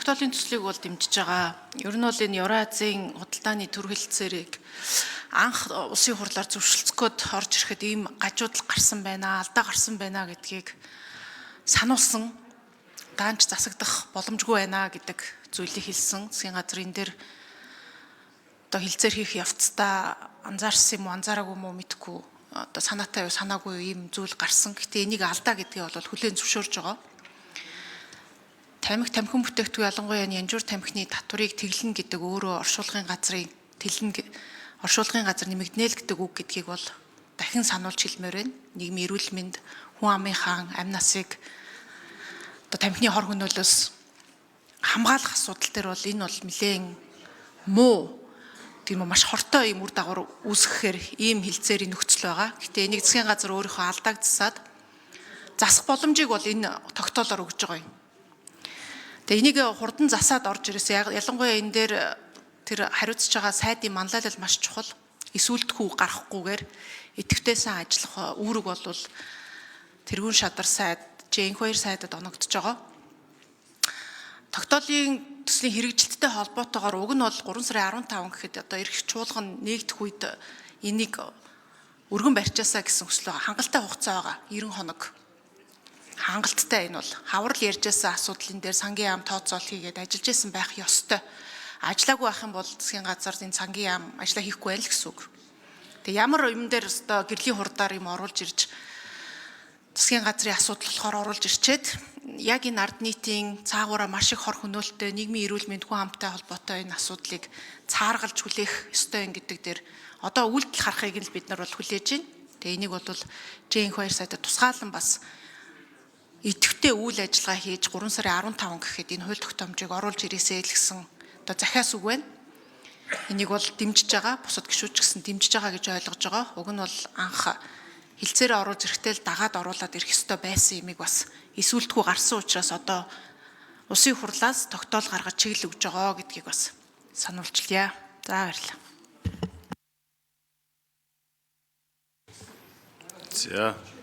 Тогтоолын төслийг бол дэмжиж байгаа. Ер нь бол энэ Евразийн худалдааны төр хэлцээрийг анх улсын хурлаар зөвшөлдөх гээд орж ирэхэд ийм гажуудал гарсан байна, алдаа гарсан байна гэдгийг сануулсан. Даанч засагдах боломжгүй байна гэдэг зүйлийг хэлсэн. Засгийн газар энэ дээр одоо хилцээр хийх явцдаа анзаарсан юм уу, анзаараагүй юм уу мэдэхгүй, одоо санаатай юу, санаагүй юу ийм зүйл гарсан. Гэтэ энийг алдаа гэдгийг бол хүлээн зөвшөөрж байгаа. Тамхи, тамхин бүтээгдэхүүн, ялангуяа энэ янжуур тамхины татварыг тэглэнэ гэдэг өөрөө оршуулгын газрын тэлнэ, оршуулгын газар нэмэгдэнэ л гэдэг үг гэдгийг бол дахин сануулж хэлмээр байна. Нийгмийн эрүүл мэнд, хүн амынхаа амь насыг одоо тамхины хор хөнөөлөөс хамгаалах асуудал дээр бол энэ бол нэлээн муу, тийм үү, маш хортой юм үр дагавар үүсгэхээр ийм хилцээрийн нөхцөл байгаа. Гэтэ энийг засгийн газар өөрийнхөө алдааг засаад засах боломжийг бол энэ тогтоолоор өгж байгаа юм. Тэгээ энийг хурдан засаад орж ирээсэй. Ялангуяа энэ дээр тэр хариуцж байгаа сайдын манлайлал маш чухал. Эсүүлдэхүү гарахгүйгээр идэвхтэй сайн ажиллах үүрэг бол тэргүүн шадар сайд, Жээнх хоёр сайдад оногдож байгаа. Тогтоолын төслийн хэрэгжилттэй холбоотойгоор уг нь бол 3 сарын 15 гэхэд одоо эрх чуулган нэгдэх үед энийг өргөн барьчаасаа гэсэн хүсэл байгаа. Хангалттай хугацаа байгаа. 90 хоног. Хангалттай энэ бол хаврал ярьжсэн асуудлын дээр сангийн яам тооцоол хийгээд ажиллаж исэн байх ёстой. Ажиллаагүй байх юм бол засгийн газар энэ сангийн яам ажиллаа хийхгүй байх л гэсэн үг. Тэгээ ямар юм дээр өстой гэрлийн хурдаар юм оруулж ирж засгийн газрын асуудал болохоор оруулж ирчээд яг энэ ард нийтийн цаагаараа маш их хор хөнөөлтөй нийгмийн эрүүл мэнд, хүн амтай холбоотой энэ асуудлыг цааргалж хүлээх ёстой юм гэдэг дээр одоо үйлдэл харахыг л бид нар бол хүлээж байна. Тэгээ энийг бол Жээнх хоёр сайдад тусгаалan бас идэвхтэй үйл ажиллагаа хийж 3 сарын 15 гэхэд энэ хууль тогтоомжийг оруулж ирээсэй л гэсэн одоо захиас үг байна. Энийг бол дэмжиж байгаа, бусад гишүүд ч гэсэн дэмжиж байгаа гэж ойлгож байгаа. Уг нь бол анх хилцээрээ оруулж ирэхдээ л дагаад оруулаад ирэх ёстой байсан юмыг бас эсүүлдэхүү гарсан учраас одоо улсын хурлаас тогтоол гаргаж чиглэл өгж байгаа гэдгийг бас сануулчлаа. За, баярлалаа. За.